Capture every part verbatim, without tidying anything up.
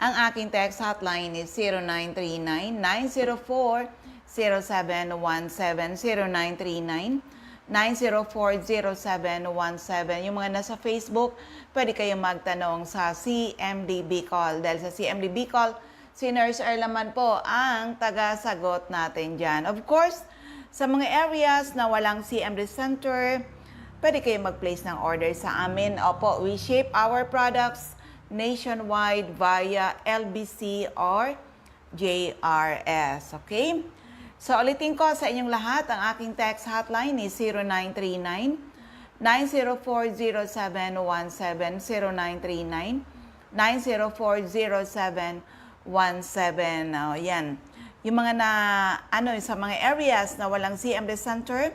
Ang aking text hotline is zero nine three nine, nine zero four, zero seven one seven, zero nine three nine, nine zero four, zero seven one seven. Yung mga nasa Facebook, pwede kayong magtanong sa C M D Bicol. Dahil sa C M D Bicol, si Nurse Erla man po ang taga-sagot natin dyan. Of course, sa mga areas na walang C M D Center, pwede kayong mag-place ng order sa amin. Opo, we ship our products nationwide via L B C or J R S. Okay? So, ulitin ko sa inyong lahat, ang aking text hotline is zero nine three nine, nine zero four, zero seven one seven, zero nine three nine, nine zero four, zero seven one seven. Oh, yan. Yung mga na, ano, sa mga areas na walang C M D Center,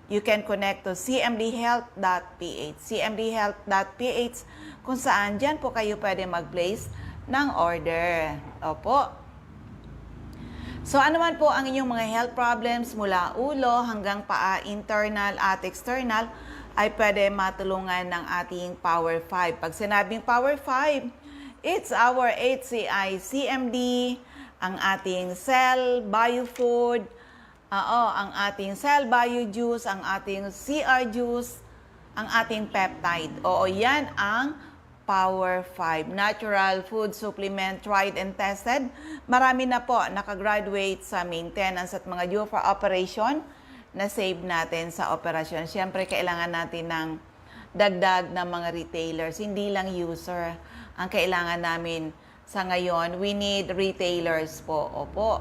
you can connect to C M D health dot P H. C M D health dot P H, kung saan dyan po kayo pwede mag-place ng order. Opo. So, ano man po ang inyong mga health problems mula ulo hanggang paa, internal at external, ay pwede matulungan ng ating Power five. Pag sinabing Power five, it's our H C I C M D, ang ating Cell Biofood, oo, ang ating Cell Bio Juice, ang ating C R Juice, ang ating peptide. Oo, yan ang Power five, natural food supplement, tried and tested. Marami na po nakagraduate sa maintenance at mga due for operation na save natin sa operasyon. Siyempre, kailangan natin ng dagdag na mga retailers, hindi lang user. Ang kailangan namin sa ngayon, we need retailers po. Opo.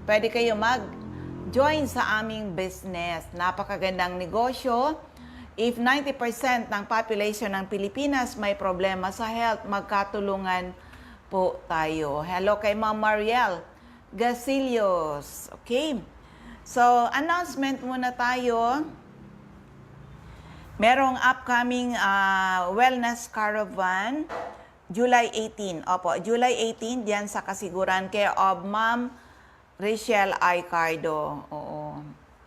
Pwede kayo mag-join sa aming business. Napakagandang negosyo. If ninety percent ng population ng Pilipinas may problema sa health, magkatulungan po tayo. Hello kay Ma'am Mariel Gasillos. Okay. So, announcement muna tayo. Merong upcoming, ah, wellness caravan, July eighteen. Opo, July eighteen, diyan sa Kasiguran, care of Ma'am Richelle I. Cardo. Oo.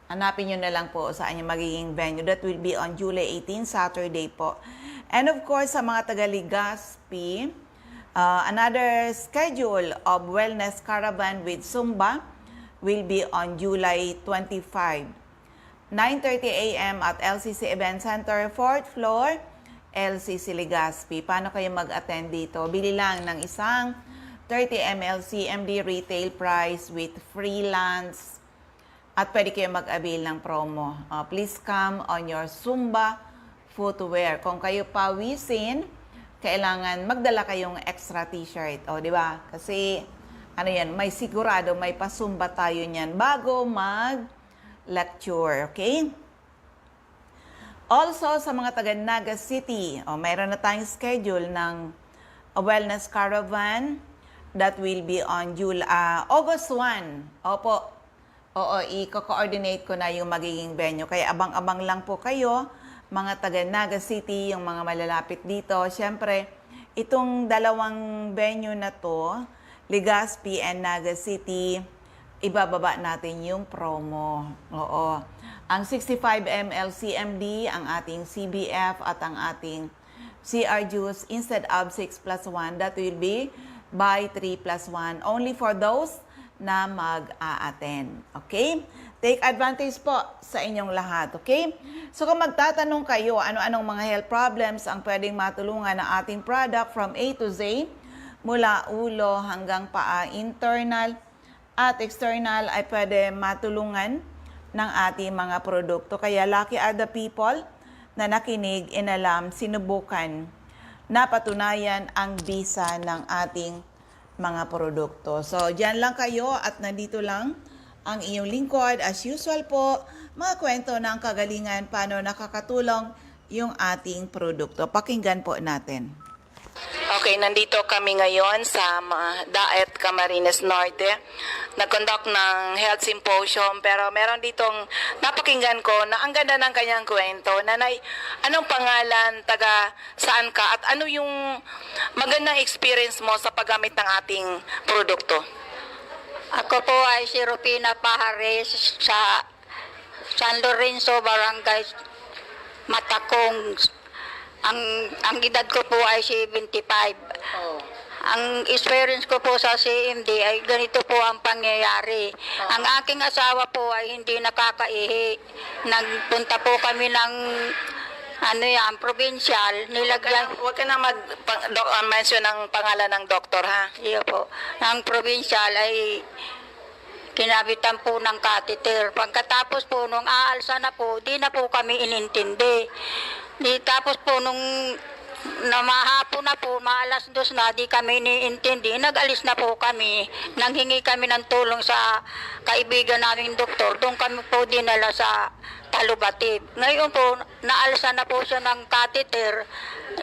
Hanapin nyo na lang po saan yung magiging venue. That will be on July eighteen, Saturday po. And of course, sa mga taga Legazpi, uh, another schedule of wellness caravan with Zumba will be on July twenty-five, nine thirty a m at L C C Event Center, fourth floor, L C C Legazpi. Paano kayo mag-attend dito? Bili lang ng isang thirty M L C M D retail price with free lunch at pwede kayo mag-avail ng promo. Uh, please come on your Zumba footwear. Kung kayo pawisin, kailangan magdala kayong extra t-shirt. O, di ba? Kasi, ano yan, may sigurado, may pa-Zumba tayo niyan bago mag-lecture. Okay? Also, sa mga taga Naga City, o, mayroon na tayong schedule ng wellness caravan that will be on Jul-, ah, August one. Opo. Oo, i-coordinate ko na yung magiging venue. Kaya abang-abang lang po kayo, mga taga Naga City, yung mga malalapit dito. Siyempre, itong dalawang venue na to, Legazpi and Naga City, ibababa natin yung promo. Oo. Ang sixty-five M L C M D, ang ating C B F, at ang ating C R Juice, instead of six plus one, that will be buy three plus one, only for those na mag-a-attend. Okay? Take advantage po sa inyong lahat. Okay? So, kung magtatanong kayo, ano-anong mga health problems ang pwedeng matulungan ng ating product from A to Z, mula ulo hanggang paa, internal at external, ay pwede matulungan ng ating mga produkto. Kaya lucky are the people na nakinig, inalam, sinubukan, napatunayan ang bisa ng ating mga produkto. So, diyan lang kayo at nandito lang ang iyong lingkod. As usual po, mga kwento ng kagalingan, paano nakakatulong yung ating produkto. Pakinggan po natin. Okay, nandito kami ngayon sa ma-, Daet, Camarines Norte. Nag-conduct ng health symposium, pero meron ditong napakinggan ko na ang ganda ng kanyang kwento. Nanay, anong pangalan, taga saan ka, at ano yung magandang experience mo sa paggamit ng ating produkto? Ako po ay si Rufina Pahares sa San Lorenzo, Barangay Matacong, Ang, ang edad ko po ay seventy-five. Oh. Ang experience ko po sa C M D ay ganito po ang pangyayari. Oh. Ang aking asawa po ay hindi nakakaihi. Nagpunta po kami ng, ano yan, provincial. Huwag ka Nilagyan nang, huwag ka nang mag-, pang-, do-, ah, mention ng pangalan ng doktor, ha? Iyo po. Ang provincial ay kinabitan po ng catheter. Pagkatapos po, nung aalsa na po, di na po kami inintindi. Di, tapos po, nung na mahapon na po, maalas dos na, di kami iniintindi. Nag-alis na po kami. Nanghingi kami ng tulong sa kaibigan naming doktor. Doon kami po dinala sa Talubatib. Ngayon po, naalsa na po siya ng catheter.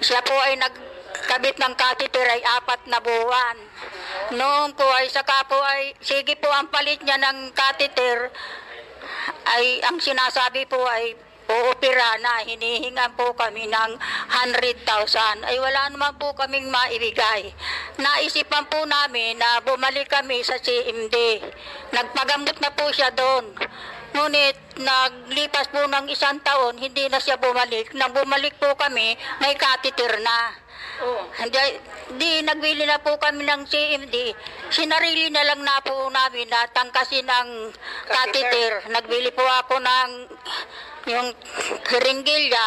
Siya po ay nagkabit ng catheter ay apat na buwan. Noon po ay saka po ay, sige po ang palit niya ng catheter, ay ang sinasabi po ay, "Uopera na, hinihingan po kami ng hundred thousand." Ay wala naman po kaming maibigay. Naisipan po namin na bumalik kami sa C M D. Nagpagamot na po siya doon. Ngunit naglipas po ng isang taon, hindi na siya bumalik. Nang bumalik po kami, may catheter na. Oh. Hindi, di nagbili na po kami ng C M D. Sinarili na lang na po namin na tangkasin ang Catheter. catheter. Nagbili po ako ng yung hiringgilya,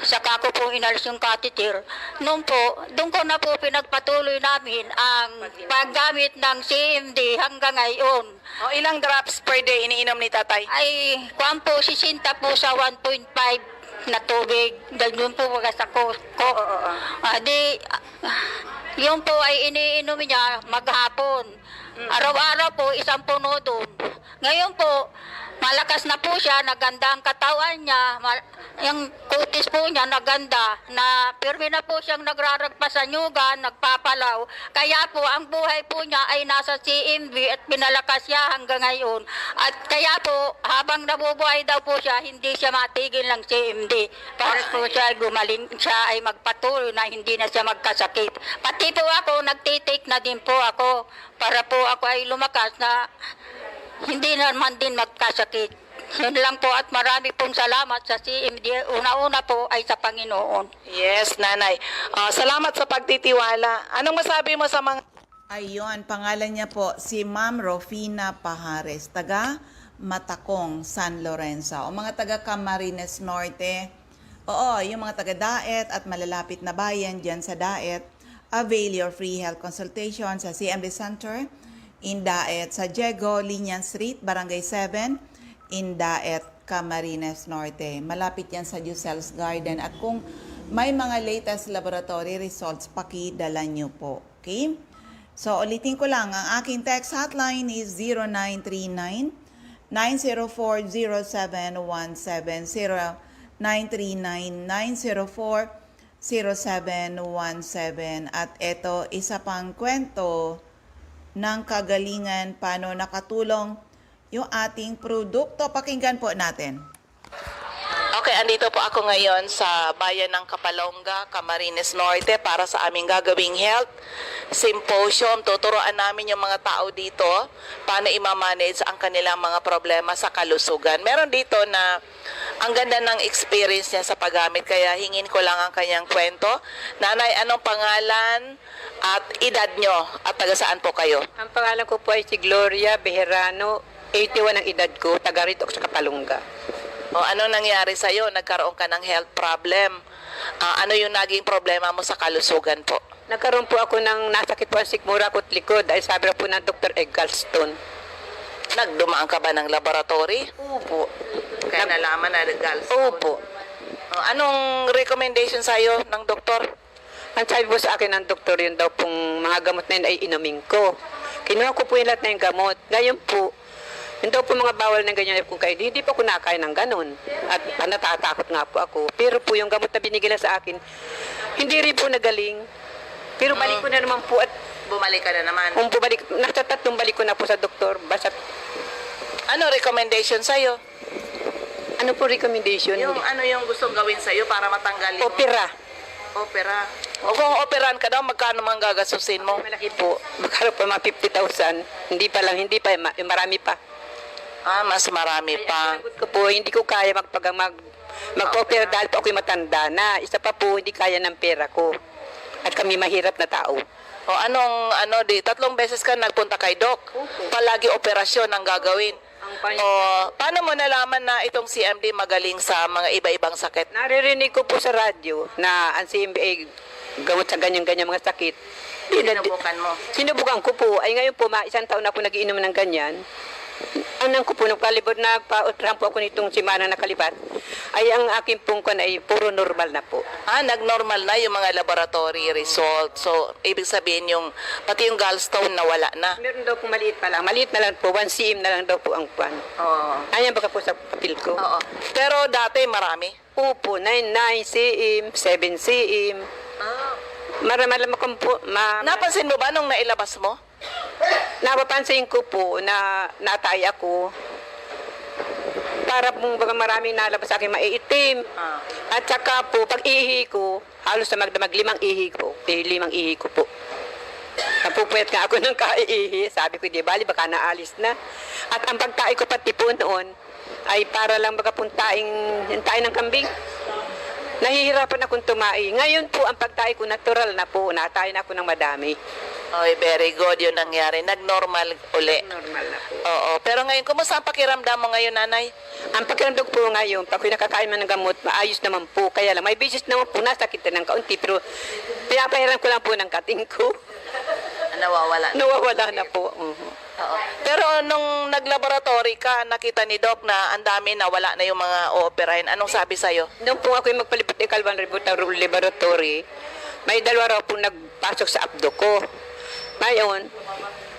saka ko po inalis yung catheter. Noon po, doon ko na po pinagpatuloy namin ang paggamit ng C M D hanggang ngayon. O, ilang drops per day iniinom ni tatay? Ay, kuwan po, sesenta po sa one point five na tubig. Dahil yun po baga sa Costco. Oo, oo. Ah, di, ah, yun po ay iniinom niya maghapon. Mm. Araw-araw po, isang puno doon. Ngayon po, malakas na po siya, naganda ang katawan niya, ma-, yung kutis po niya naganda, na pirmi na po siyang nagraragpas sa nyugan, nagpapalaw. Kaya po, ang buhay po niya ay nasa C M V at pinalakas siya hanggang ngayon. At kaya po, habang nabubuhay daw po siya, hindi siya matigil ng C M D. Para po siya ay gumaling, siya ay magpatuloy na hindi na siya magkasakit. Pati po ako, nagtitik na din po ako para po ako ay lumakas na hindi naman din magkasakit. Yun lang po at marami pong salamat sa C M D. Una-una po ay sa Panginoon. Yes, Nanay. Ah, salamat sa pagtitiwala. Anong masabi mo sa mga Ayun, pangalan niya po si Ma'am Rofina Pahares, taga Matacong, San Lorenzo. O mga taga Camarines Norte, oo, yung mga taga Daet at malalapit na bayan diyan sa Daet, avail your free health consultation sa C M D Center in Daet, sa Diego Liñan Street, Barangay seven, in Daet, Camarines Norte. Malapit yan sa Giselle's Garden. At kung may mga latest laboratory results, pakidala nyo po. Okay? So, ulitin ko lang, ang aking text hotline is zero nine three nine, nine zero four, zero seven one seven, zero nine three nine, nine zero four, zero seven one seven. At eto, isa pang kwento ng kagalingan, paano nakatulong yung ating produkto. Pakinggan po natin. Okay, andito po ako ngayon sa bayan ng Kapalonga, Camarines Norte, para sa aming gagawing health symposium. Tuturuan namin yung mga tao dito paano i-manage ang kanilang mga problema sa kalusugan. Meron dito na ang ganda ng experience niya sa paggamit, kaya hingin ko lang ang kanyang kwento. Nanay, anong pangalan at edad nyo at taga saan po kayo? Ang pangalan ko po ay si Gloria Bejerano, eighty-one ang edad ko, taga rito ako sa Kapalonga. O, anong nangyari sa'yo? Nagkaroon ka ng health problem. Ah, ano yung naging problema mo sa kalusugan po? Nagkaroon po ako ng nasakit po ang sikmura ko at likod. Ay sabi po ng doktor, eh, gallstone. Nagdumaan ka ba ng laboratory? Opo. Kaya Nag- nalaman na gallstone? Opo. O, anong recommendation sa'yo ng doktor? Ang sabi po sa akin ng doktor, yun daw pong mga gamot na yun ay inumin ko. Kinuha ko po yung lahat na yung gamot. Ngayon po, yun daw po mga bawal ng ganyan kung kain. Hindi po ako nakain ng ganun. At, ah, natatakot nga po ako. Pero po yung gamot na binigyan sa akin, hindi rin po nagaling. Pero balik ko na naman po at Bumalik ka na naman. Kung bumalik, nasa tatlong balik ko na po sa doktor. Basta Ano recommendation sa'yo? Ano po recommendation? Yung ano yung gustong gawin sa'yo para matanggal yung Opera. Opera. O kung operahan ka daw, magkano man gagastusin mo? Malaki po. Magkano po, mga fifty thousand. Hindi pa lang, hindi pa, ma-, marami pa. Ah, mas marami Ay, pa. Ang sagot ko po, hindi ko kaya magpag-, mag-, Magpa-opera dahil po ako'y matanda na. Isa pa po, hindi kaya ng pera ko. At kami mahirap na tao. O anong, ano, di, tatlong beses ka nagpunta kay Doc? Opo. Palagi operasyon ang gagawin. Ang pan- O, paano mo nalaman na itong C M D magaling sa mga iba-ibang sakit? Naririnig ko po sa radyo na ang C M D ay gamot sa ganyan-ganyan mga sakit. Di na, di- Sinubukan mo? Sinubukan ko po. Ay ngayon po, ma, isang taon na ako nag-iinom ng ganyan. Anan ko po, nagpalibot, nagpa-ultrasound po ako nitong semana nakalipas. Ay, ang akin pong kwan ay puro normal na po. Ah, nag-normal na yung mga laboratory result. So, ibig sabihin yung, pati yung gallstone nawala na. Meron daw pong maliit pa lang. Maliit na lang po, one C M na lang daw po ang kwan. Oo. Ayan, baka po sa papel ko. Oo. Pero dati marami? Opo, nine, nine C M, seven C M. Ah. Mara-, mara-, makampu-, ma- Napansin mo ba nung nailabas mo? Napapansin ko po na natay ako. Para pong baga maraming nalabas sa aking maiitim. Ah. At saka po, pag ihi ko, halos na magdamag limang ihi ko. Eh, limang ihi ko po. Napupuyat nga ako ng kaiihi. Sabi ko, "Di bali, baka naalis na." At ang pagkain ko pati po noon, ay para lang baga pong taing, yung taing ng kambing. Nahihirapan akong tumai. Ngayon po, ang pagtai ko natural na po. Natai na ako ng madami. Oy, very good yung nangyari. Nag-normal uli. Normal na po. Oo. Pero ngayon, kumusta ang pakiramdam mo ngayon, Nanay? Ang pakiramdam ko po ngayon, pag ako'y nakakain man ng gamot, maayos naman po. Kaya lang, may bisis naman po, nasakit na ng kaunti. Pero pinapahiram ko lang po ng kating ko. Nawawala na. Nawawala na po. Mhm. Oo. Pero nung nag-laboratory ka, nakita ni Doc na ang dami na wala na yung mga ooperahin. Anong sabi sa'yo? Nung po ako'y magpalipot ng Calvan Laboratory, may dalawa raw po nagpasok sa apdo ko. Ngayon,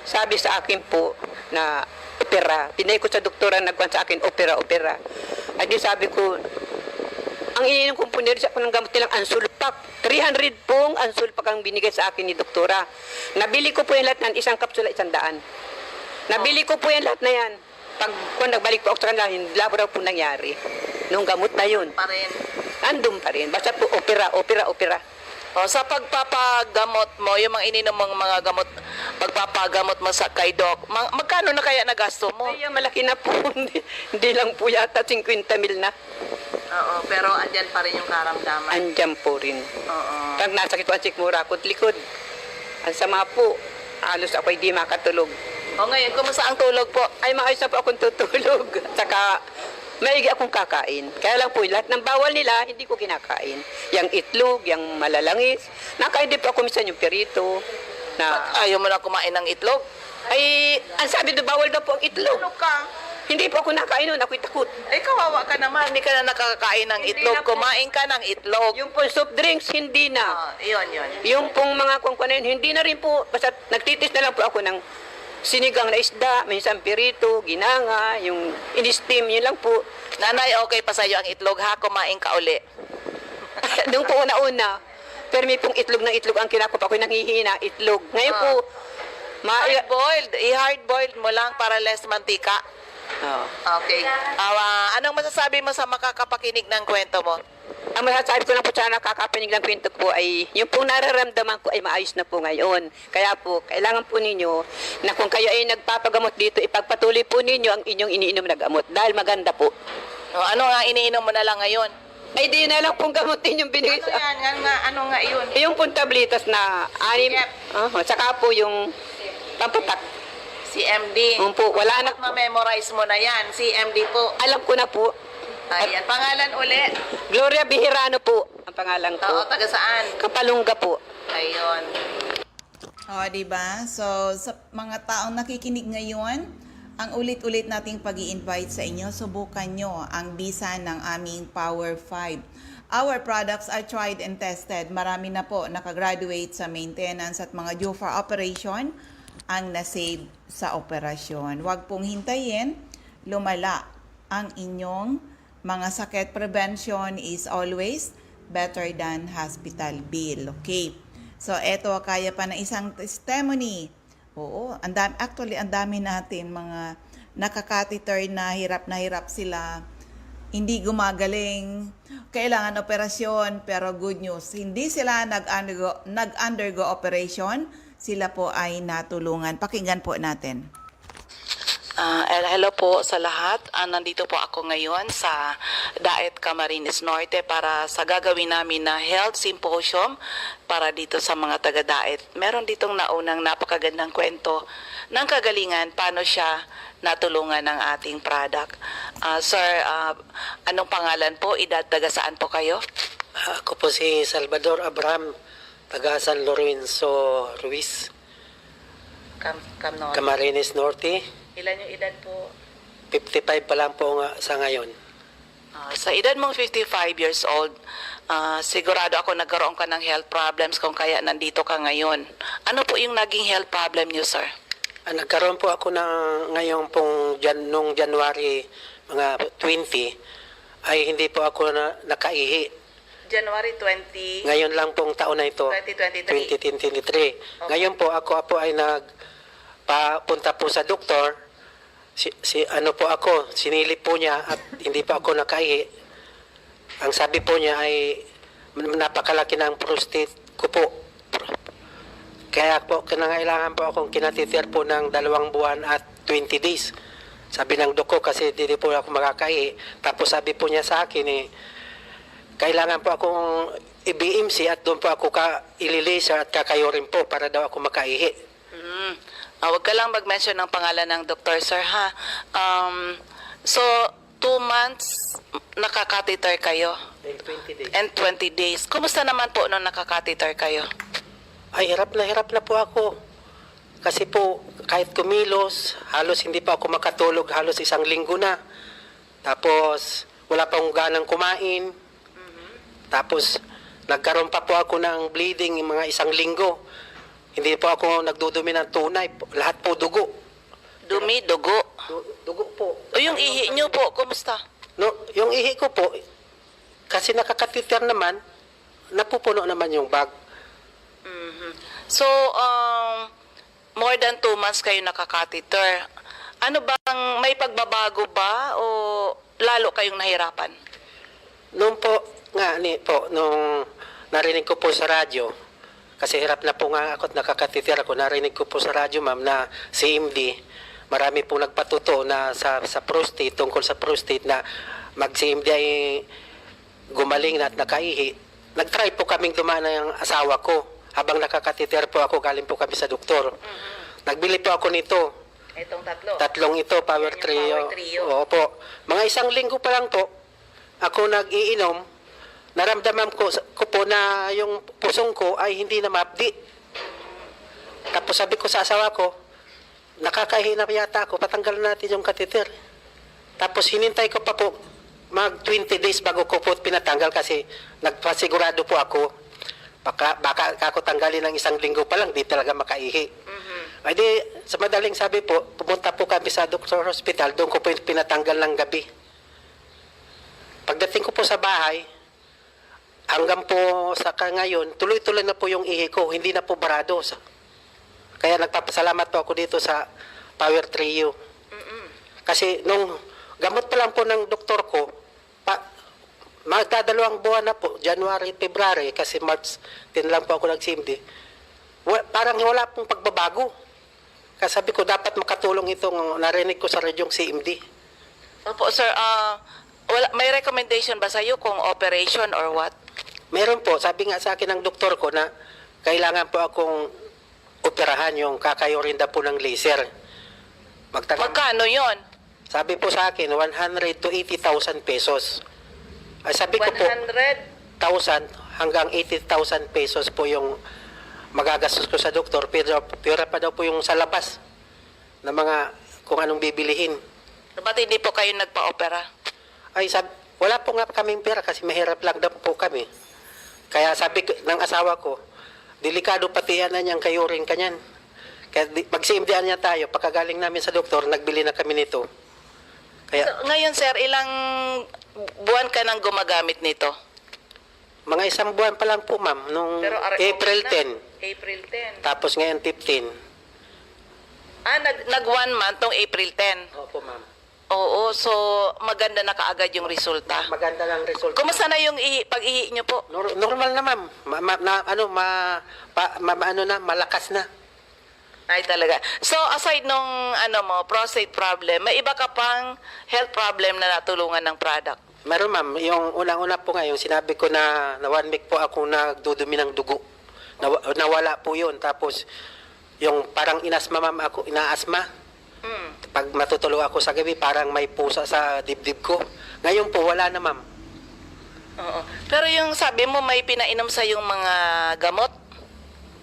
sabi sa akin po na opera. Tinay ko sa doktora nagkuhan sa akin, opera, opera. Ay di sabi ko, ang iniinom kong puneri sa ng gamot nilang Ansulpac. Three hundred pong Ansulpac ang binigay sa akin ni doktora. Nabili ko po yung lahat ng isang kapsula, isang daan. Nabili ko po yung lahat na yan. Pag kung nagbalik po ako sa kanila, hindi labo raw po nangyari. Nung gamot na yun. Pa rin. Andun pa rin. Basta po, opera, opera, opera. O, sa pagpapagamot mo, yung mga ininom mong mga gamot, pagpapagamot mo sa kay Doc, ma- magkano na kaya nagasto mo? Ay, malaki na po. Hindi, hindi lang po yata fifty mil na. Oo, pero andyan pa rin yung karamdaman. Andyan po rin. Oo. Pag nasakit po ang sikmura ko at likod, ang sama po, halos ako'y di makatulog. O ngayon, kumusta ang tulog po? Ay, maayos na po akong tutulog. Saka, maigi akong kakain. Kaya lang po, lahat ng bawal nila, hindi ko kinakain. Yang itlog, yang malalangis. Nakain din po ako minsan yung pirito. Na Ba't ayaw mo na kumain ng itlog? Ay, ang sabi doon, bawal daw po ang itlog. Ano ka? Hindi po ako nakain nun, ako'y takot. Ay, kawawa ka naman, hindi ka na nakakakain ng Hindi itlog. na po. Kumain ka ng itlog. Yung po soft drinks, hindi na. Ah, yun, yun. Yung pong mga kung ano yun, hindi na rin po. Basta nagtitis na lang po ako ng sinigang na isda, minsan pirito, ginanga, yung in-steam, yun lang po. Nanay, okay pa sa'yo ang itlog, ha? Kumain ka uli. Nung po una-una, pero may pong itlog ng itlog ang kinakuha ko, nanghihina, itlog. Ngayon Ah. po, ma- Hard-boiled. I-hard-boiled mo lang para less mantika. Oo. Okay. Awa, anong masasabi mo sa makakapakinig ng kwento mo? Ang masasabi ko lang po sa nakakapakinig ng kwento ko ay, yung pong nararamdaman ko ay maayos na po ngayon. Kaya po, kailangan po ninyo na kung kayo ay nagpapagamot dito, ipagpatuloy po ninyo ang inyong iniinom na gamot dahil maganda po. O, ano nga iniinom mo na lang ngayon? Ay, di na lang pong gamot inyong binigay Ano sa yan? Nga, nga, ano nga yun? Yung pong tablitas na anim. Sige. Aha, saka po yung pampatak. C M D. Opo, wala na. Dapat ma-memorize mo na yan. C M D po. Alam ko na po. Ayan. Pangalan uli? Gloria Bejerano po ang pangalan ko. Oo, taga saan? Kapalunga po. Ayun. O, di ba? So, sa mga taong nakikinig ngayon, ang ulit-ulit nating pag-i-invite sa inyo, subukan nyo ang bisa ng aming Power five. Our products are tried and tested. Marami na po nakagraduate sa maintenance at mga due for operation ang nasave sa operasyon. Huwag pong hintayin lumala ang inyong mga sakit. Prevention is always better than hospital bill. Okay. So, eto, kaya pa ng isang testimony. Oo, ang dami, actually, ang dami natin mga nakakatheter na hirap na hirap sila. Hindi gumagaling, kailangan operasyon, pero good news, hindi sila nag-undergo, nag-undergo operation, sila po ay natulungan. Pakinggan po natin. Ah, hel-, hello po sa lahat. Ah, nandito po ako ngayon sa Daet, Camarines Norte para sa gagawin namin na health symposium para dito sa mga taga-Daet. Meron ditong naunang napakagandang kwento ng kagalingan, paano siya natulungan ng ating product. Ah, sir, ah, anong pangalan po, edad, taga saan po kayo? Ako po si Salvador Abraham, taga San Lorenzo Ruiz, Cam-, Camnor. Camarines Norte. Ilan yung edad po? fifty-five pa lang po nga sa ngayon. Ah, sa edad mong fifty-five years old, ah, sigurado ako nagkaroon ka ng health problems kung kaya nandito ka ngayon. Ano po yung naging health problem niyo, sir? Ah, nagkaroon po ako ng ngayong pong Jan, nung January mga twenty, ay hindi po ako na, nakaihi. January twenty. Ngayon lang pong taon na ito, Twenty twenty-three. twenty twenty-three. Ngayon po, ako po ay nagpapunta po sa doktor. Si, si, ano po ako, sinilip po niya at hindi po ako nakaihi. Ang sabi po niya ay napakalaki na ang prostate ko po. Kaya po, kinangailangan po akong kinatiter po ng dalawang buwan at twenty days. Sabi ng doko kasi hindi po ako makakaihi. Tapos sabi po niya sa akin eh, kailangan po akong i-B M C at doon po ako ka, ili-laser at kakayurin po para daw ako makaihi. Mm. Ah, wag ka lang mag-mention ng pangalan ng doktor, sir, ha? Um, so, two months nakakatheter kayo Then twenty days. and twenty days. Kumusta naman po nung nakakatheter kayo? Ay, hirap na hirap na po ako. Kasi po, kahit kumilos, halos hindi pa ako makatulog, halos isang linggo na. Tapos, wala pa akong ganang kumain. Tapos, nagkaroon pa po ako ng bleeding yung mga isang linggo. Hindi po ako nagdudumi ng tunay. Lahat po dugo. Dumi, dugo. Du- dugo po. O yung ihi nyo po, kumusta? No, yung ihi ko po, kasi nakakatiter naman, napupuno naman yung bag. Mhm. So, um, more than two months kayo nakakatheter. Ano bang, may pagbabago ba o lalo kayong nahirapan? Noon po, nga ni po, nung narinig ko po sa radyo, kasi hirap na po nga ako at nakakatiter ako, narinig ko po sa radyo, ma'am, na C M D, marami pong nagpatuto na sa, sa prostate, tungkol sa prostate, na mag-C M D ay gumaling na at nakaihi. Nag-try po kaming dumaan ng asawa ko habang nakakatiter po ako, galing po kami sa doktor. Nagbili po ako nito. Itong tatlo. Tatlong ito, Power Yan yung Trio. Power Trio. Oo po. Mga isang linggo pa lang po, ako nag-iinom, naramdaman ko, ko po na yung pusong ko ay hindi na mapdi. Tapos sabi ko sa asawa ko, "Nakakaihi na yata ako, patanggal natin yung catheter." Tapos hinintay ko pa po mag twenty days bago ko po pinatanggal kasi nagpasigurado po ako. Baka, baka ako tanggalin ng isang linggo pa lang, di talaga makaihi. Ay di, sa madaling sabi po, pumunta po kami sa doktor hospital, doon ko po yung pinatanggal ng gabi. Pagdating ko po sa bahay, hanggang po sa ka-, ngayon, tuloy-tuloy na po yung ihi ko, hindi na po barado. Sa, kaya nagpapasalamat po ako dito sa Power Trio. Kasi nung gamot pa lang po ng doktor ko, pa, magdadalawang buwan na po, January, February, kasi March ten lang po ako nag-C M D. Wa-, parang wala pong pagbabago. Kaya sabi ko, dapat makatulong itong narinig ko sa radyong C M D. Opo, sir. Ah, wala, may recommendation ba sa'yo kung operation or what? Meron po, sabi nga sa akin ng doktor ko na kailangan po akong operahan, yung kakayurin daw po ng laser. Magtagal. Magkano yon? Sabi po sa akin, one hundred to eighty thousand pesos. Ay, sabi ko po, One hundred? thousand hanggang eighty thousand pesos po yung magagastos ko sa doktor. Pero pira pa daw po yung sa labas na mga kung anong bibilihin. Ba't hindi po kayo nagpa-opera? Ay, sab wala po nga kaming pera kasi mahirap lang daw po kami. Kaya sabi ko, ng asawa ko, "Delikado pati yan, anyang kayuring kanyan." Kaya di, mag-C M D-an niya tayo. Pagkagaling namin sa doktor, nagbili na kami nito. Kaya, So, ngayon, sir, ilang buwan ka nang gumagamit nito? Mga isang buwan pa lang po, ma'am, nung Pero ar- April na. ten. April ten. Tapos ngayon, fifteen. Ah, nag, nag one month tong April ten. Opo, ma'am. Oo, so maganda na kaagad yung resulta. Maganda lang result. Kumusta na yung ihi, pag-ihi nyo po? Nor- normal na, ma'am. Ma, ma, na, ano, ma, pa, ma, ma- ano na, malakas na. Ay, talaga. So, aside nung, ano mo, prostate problem, may iba ka pang health problem na natulungan ng product? Meron, ma'am. Yung unang-una po nga, yung sinabi ko na, na one week po ako nagdudumi ng dugo. Nawa-, nawala po yun. Tapos, yung parang inasma, ma'am, ako, inaasma. Mm. Pag matutulog ako sa gabi, parang may pusa sa dibdib ko. Ngayon po, wala na, ma'am. Oo. Pero yung sabi mo, may pinainom sa yung mga gamot?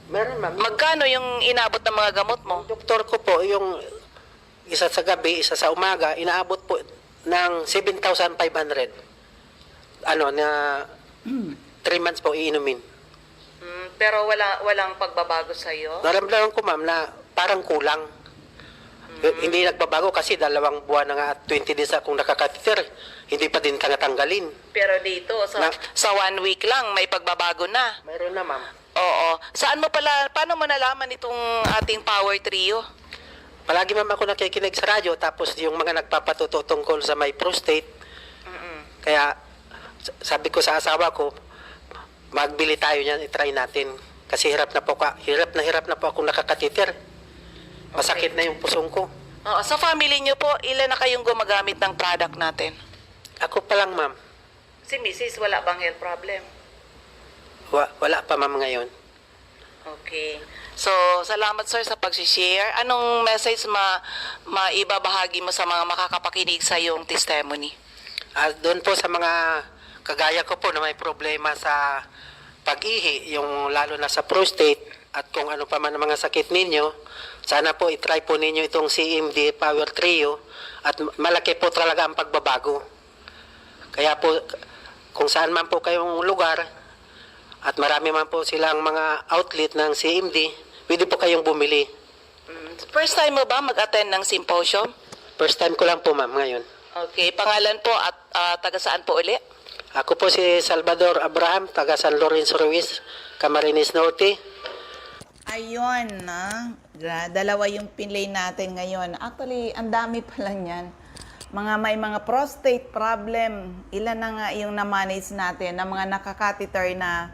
Meron, ma'am. Magkano yung inabot ng mga gamot mo? Yung doktor ko po, yung isa sa gabi, isa sa umaga, inaabot po ng seven thousand five hundred. Ano, na three months po iinumin. Mm, pero wala, walang pagbabago sa'yo? Naramdaman ko, ma'am, na parang kulang. Hindi nagbabago kasi dalawang buwan na nga at twenty days akong nakakateter. Hindi pa din tanga-tanggalin. Pero dito, sa, Na- sa one week lang, may pagbabago na. Mayroon na, ma'am. Oo. Saan mo pala, paano mo nalaman itong ating Power Trio? Palagi, ma'am, ako nakikinig sa radyo, tapos yung mga nagpapatuto tungkol sa may prostate. Mm-mm. Kaya, s-, sabi ko sa asawa ko, "Magbili tayo niyan, i-try natin." Kasi hirap na po ka-, hirap na hirap na po akong nakakateter. Masakit Okay. na yung pusong ko. Oo, sa family niyo po, ilan na kayong gumagamit ng product natin? Ako pa lang, ma'am. Si misis, wala bang health problem? Wa-, wala pa, ma'am, ngayon. Okay. So, salamat, sir, sa pag-share. Anong message ma-, maibabahagi mo sa mga makakapakinig sa iyong testimony? Ah, doon po sa mga kagaya ko po na may problema sa pag-ihi, yung lalo na sa prostate at kung ano pa man ang mga sakit ninyo, sana po i-try po ninyo itong C M D Power Trio at malaki po talaga ang pagbabago. Kaya po, kung saan man po kayong lugar at marami man po silang mga outlet ng C M D, pwede po kayong bumili. Mm. First time mo ba mag-attend ng symposium? First time ko lang po, ma'am, ngayon. Okay. Pangalan po at, ah, taga saan po uli? Ako po si Salvador Abraham, taga San Lorenzo Ruiz, Camarines Norte. Ayun, ah. Gra-, dalawa yung pinlay natin ngayon. Actually, ang dami pala niyan. Mga may mga prostate problem. Ilan na nga yung na-manage natin na mga nakakateter na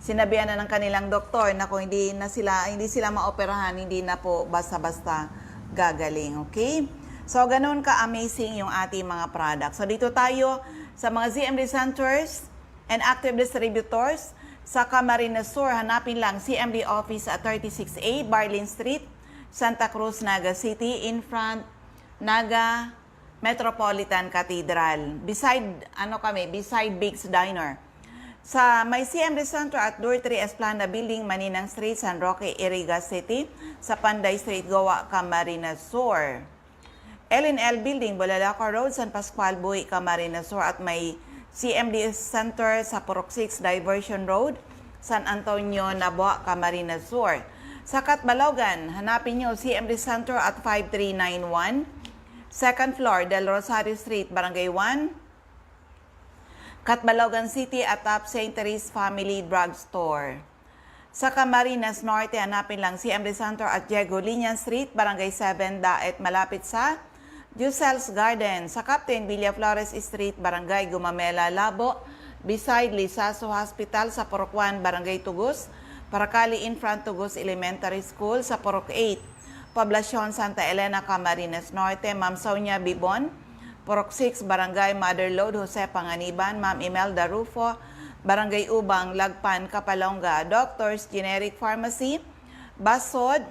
sinabihan na ng kanilang doktor na kung hindi na sila, hindi sila maoperahan, hindi na po basta-basta gagaling. Okay? So, ganun ka-amazing yung ating mga products. So, dito tayo sa mga Z M D centers and active distributors sa Camarines Sur. Hanapin lang C M D office at thirty-six A Barlin Street, Santa Cruz, Naga City, in front Naga Metropolitan Cathedral. Beside, ano kami, beside Big's Diner. Sa may C M D Center at Door three Esplanda Building, Maninang Street, San Roque, Iriga City, sa Panday Street, Goa, Camarines Sur. L and L Building, Bulalaco Road, San Pascual, Buhi, Camarines Sur, at may C M D Center sa Purok six Diversion Road, San Antonio, Nabua, Camarines Sur. Sa Catbalogan, hanapin nyo C M D Center at five three nine one, second floor, Del Rosario Street, Barangay one, Catbalogan City, atop Saint Therese Family Drugstore. Sa Camarines Norte, hanapin lang C M D Center at Diego Liñan Street, Barangay seven, Daet, malapit sa Giuselle's Garden. Sa Captain Villaflores Street, Barangay Gumamela, Labo, beside Lizaso Hospital, sa Purok one, Barangay Tugos, Paracali, in front Tugos Elementary School, sa Purok eight, Poblacion Santa Elena, Camarines Norte, Ma'am Sonia Bibon, Purok six, Barangay Mother Lode Jose Panganiban, Ma'am Imelda Rufo, Barangay Ubang, Lagpan, Kapalonga, Doctors Generic Pharmacy, Basod,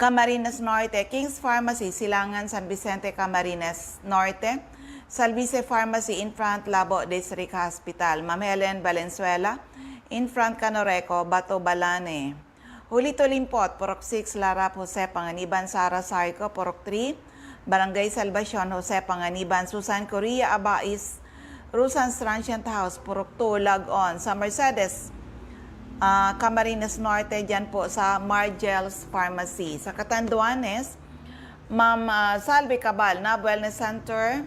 Camarines Norte, King's Pharmacy, Silangan, San Vicente, Camarines Norte, Salvice Pharmacy in front, Labo District Hospital, Ma'am Helen Valenzuela, in front Canoreco, Bato Balane. Julito Limpot, Purok six, Larap, Jose Panganiban, Sara Sarco, Purok three, Barangay Salvacion, Jose Panganiban, Susan Correa Abais, Rosan's Transient House, Purok two, Log-On, sa Mercedes, ah, Camarines Norte, dyan po sa Margel's Pharmacy. Sa Catanduanes, Ma'am, ah, Salvi Cabal, Nab Wellness Center,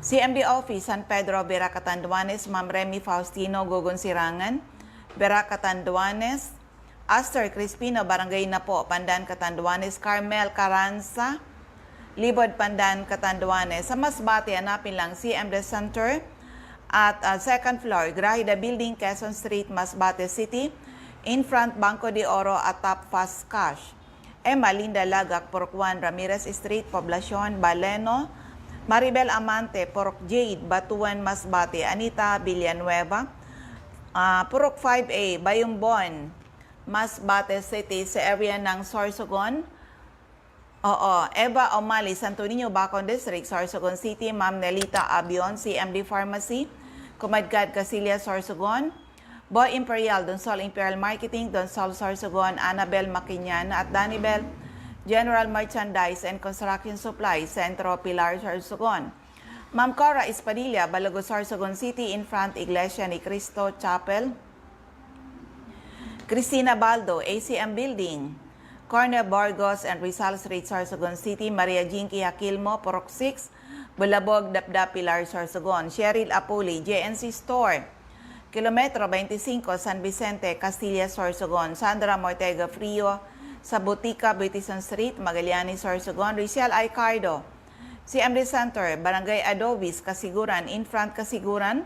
C M D Office, San Pedro, Vera, Catanduanes, Ma'am Remy Faustino, Gogon Sirangan, Vera, Catanduanes, Aster Crispino, Barangay Napo, Pandan, Catanduanes, Carmel Caranza, Libod, Pandan, Catanduanes. Sa Masbate, hanapin lang C M D Center at, ah, second floor, Grahida Building, Quezon Street, Masbate City, in front Banco de Oro atap Fast Cash. Emma Linda Lagak, Purok one, Ramirez Street, Poblacion, Baleno. Maribel Amante, Purok Jade, Batuan, Masbate. Anita Villanueva, ah, Purok five A, Bayumbon, Masbate City, sa area ng Sorsogon. Oo, Eva Omali, Santo Niño, Bacon District, Sorsogon City, Ma'am Nelita Abion, C M D Pharmacy, Kumadkad, Casillas, Sorsogon, Boy Imperial, Donsol Imperial Marketing, Donsol, Sorsogon, Annabel Maquinana at Danibel, General Merchandise and Construction Supply, Centro, Pilar, Sorsogon, Ma'am Cora Espadilla, Balogo, Sorsogon City, in front Iglesia ni Cristo Chapel, Cristina Baldo, A C M Building, corner Burgos and Rizal Street, Sorsogon City, Maria Jinky Aquilmo, Purok six, Bulabog, Dapdap, Pilar, Sorsogon, Cheryl Apuli, J N C Store, Kilometro twenty-five, San Vicente, Castilla, Sorsogon, Sandra Mortega Frio, sa Butika, Beauty Street, Magallanes, Sorsogon, Rachel Aicardo, C M D Center, Barangay Adobis, Kasiguran, in front Kasiguran,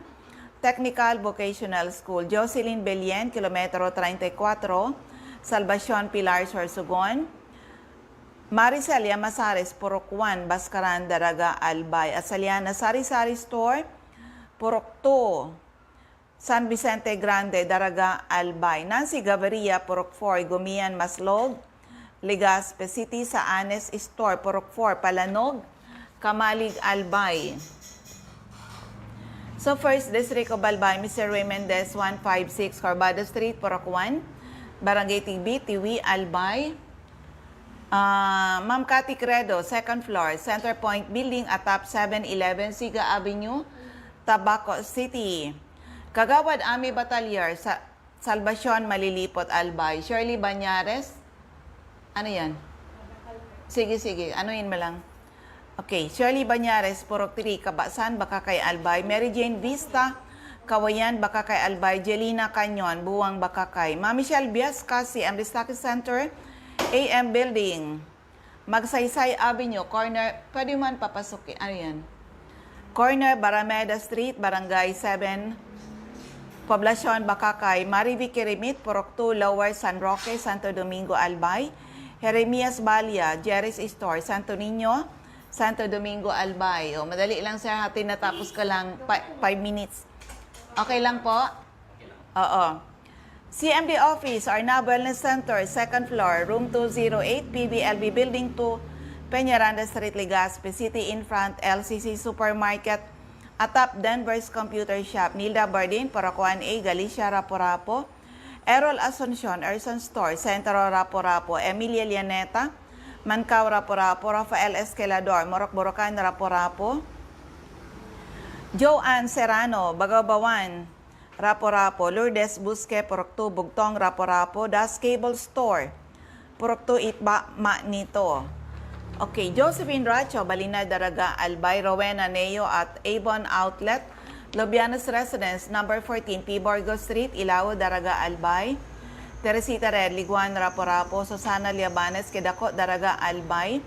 Technical Vocational School, Jocelyn Belien, Kilometro treinta y cuatro, Salvacion, Pilar, Sorsogon, Maricel Llamazares, Purok one, Bascaran, Daraga, Albay, Asaliana Sari-Sari Store, Purok two, San Vicente Grande, Daraga, Albay, Nancy Gaviria, Purok four, Gumian, Maslog, Legazpi City, sa Anes Store, Purok four, Palanog, Camalig, Albay. So, First District of Albay, Mister Ray Mendez, one five six Corbada Street, Purok one, Barangay Tigbi, Tiwi, Albay. Ah, Ma'am Cathy Credo, second floor, Center Point Building, atap seven eleven Siga Avenue, Tabaco City. Kagawad Ami Batalier, sa Salvacion, Malilipot, Albay. Shirley Banyares. Ano yan? Sige, sige. Ano yun mo lang? Okay. Shirley Banyares, Purok three, Kabasan, Bakakay, Albay. Mary Jane Vista, Kawayan, Bakakay, Albay. Jelina Canyon, Buwang, Bakakay. Ma'am Michelle Biasca, C M Destaque Center, A M Building. Magsaysay Avenue, corner, pwede man papasukin. Ano yan? Corner Barameda Street, Barangay seven, Poblacion, Bakakay. Marivic Kirimit, Purok two, Lower San Roque, Santo Domingo, Albay. Jeremias Balia, Jerry's Store, Santo Niño, Santo Domingo, Albay. O, madali lang, sir, ha? Tinatapos ka lang, pa- five minutes. Okay lang po? Oo. C M D Office, Arnab Wellness Center, second floor, room two zero eight, P B L B Building two, Peñaranda Street, Legazpi City, in front, L C C Supermarket, atap, Denver's Computer Shop, Nilda Bardin, Purok one A, Galicia, Rapu-Rapu, Errol Asuncion, Erson Store, Centro, Rapu-Rapu, Emilia Llaneta, Mancao, Rapu-Rapu, Rafael Escalador, Morocco, Borocan, Rapu-Rapu, Joanne Serrano, Bagabawan, Rapu-Rapu, Lourdes Busque, Purok two, Bugtong, Rapu-Rapu, Das Cable Store, Purok two, Itba, Manito. Okay, Josephine Racho, Balinal, Daraga, Albay, Rowena Neo at Avon Outlet, Lobianos Residence, number fourteen, P. Borgo Street, Ilao, Daraga, Albay, Teresita Red, Liguan, Rapu-Rapu, Susana Liabanes, Quedaco, Daraga, Albay,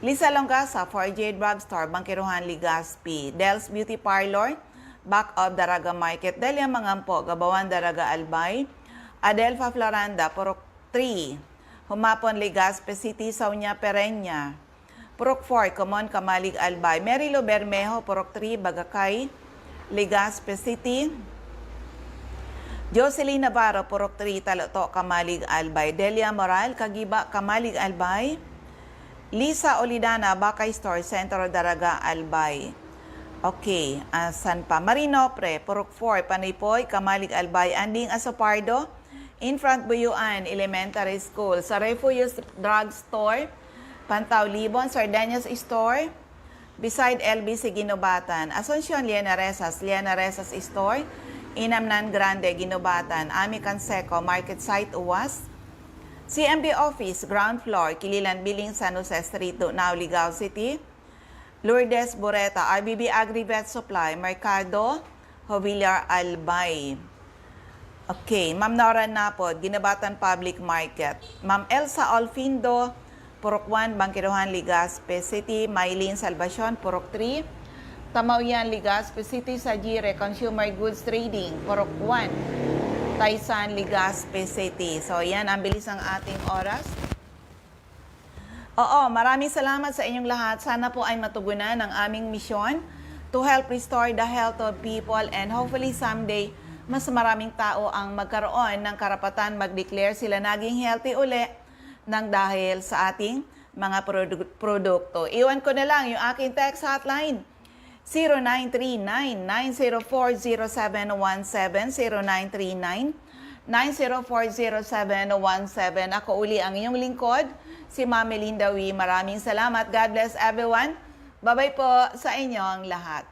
Lisa Longasa, four J Drugstore, Bangkiruhan, Legazpi, Del's Beauty Parlor, back of Daraga Market, Delia Mangampo, Gabawan, Daraga, Albay, Adelfa Floranda, Purok three, Humapon, Legazpi City, Sonia Pereña, Purok four, Comon, Camalig, Albay, Mary Lou Bermejo, Purok three, Bagacay, Legazpi City, Jocelyn Navarro, Purok three, Taloto, Camalig, Albay, Delia Moral, Caguiba, Camalig, Albay, Lisa Olidana, Bakay Store, Centro, Daraga, Albay. Okay, asan pa? Marinopre, Purok four, Panipoy, Camalig, Albay, Anding Asopardo, in front Buyuan Elementary School, sa Refugio Drug Store, Pantaw Libon, Sardeñas Store, beside L B C Guinobatan, Asuncion, Liana Rezas, Liana Rezas Store, Inamnan Grande, Guinobatan, Ami Canseco, Market Site, Uwas, C M D Office, ground floor, Kililan Building, San Jose Street, Dunao, Ligao City, Lourdes Bureta, R B B Agri-Vet Supply, Mercado, Jovillar, Albay. Okay, Ma'am Nora Napod, Guinobatan Public Market. Ma'am Elsa Olfindo, Purok one, Bangkiruhan, Legazpi City. Maylene Salvacion, Purok three, Tamaoyan, Legazpi City. Sajire Consumer Goods Trading, Purok one, Taysan, Legazpi City. So, yan, ang bilis ng ating oras. Oo, maraming salamat sa inyong lahat. Sana po ay matugunan ang aming misyon to help restore the health of people, and hopefully someday, mas maraming tao ang magkaroon ng karapatan mag-declare sila naging healthy uli ng dahil sa ating mga produ- produkto. Iwan ko na lang yung aking text hotline, zero nine three nine, nine zero four, zero seven one seven, zero nine three nine, nine zero four, zero seven one seven. Ako uli ang inyong lingkod, si Ma'am Melinda Wee. Maraming salamat. God bless everyone. Bye-bye po sa inyong lahat.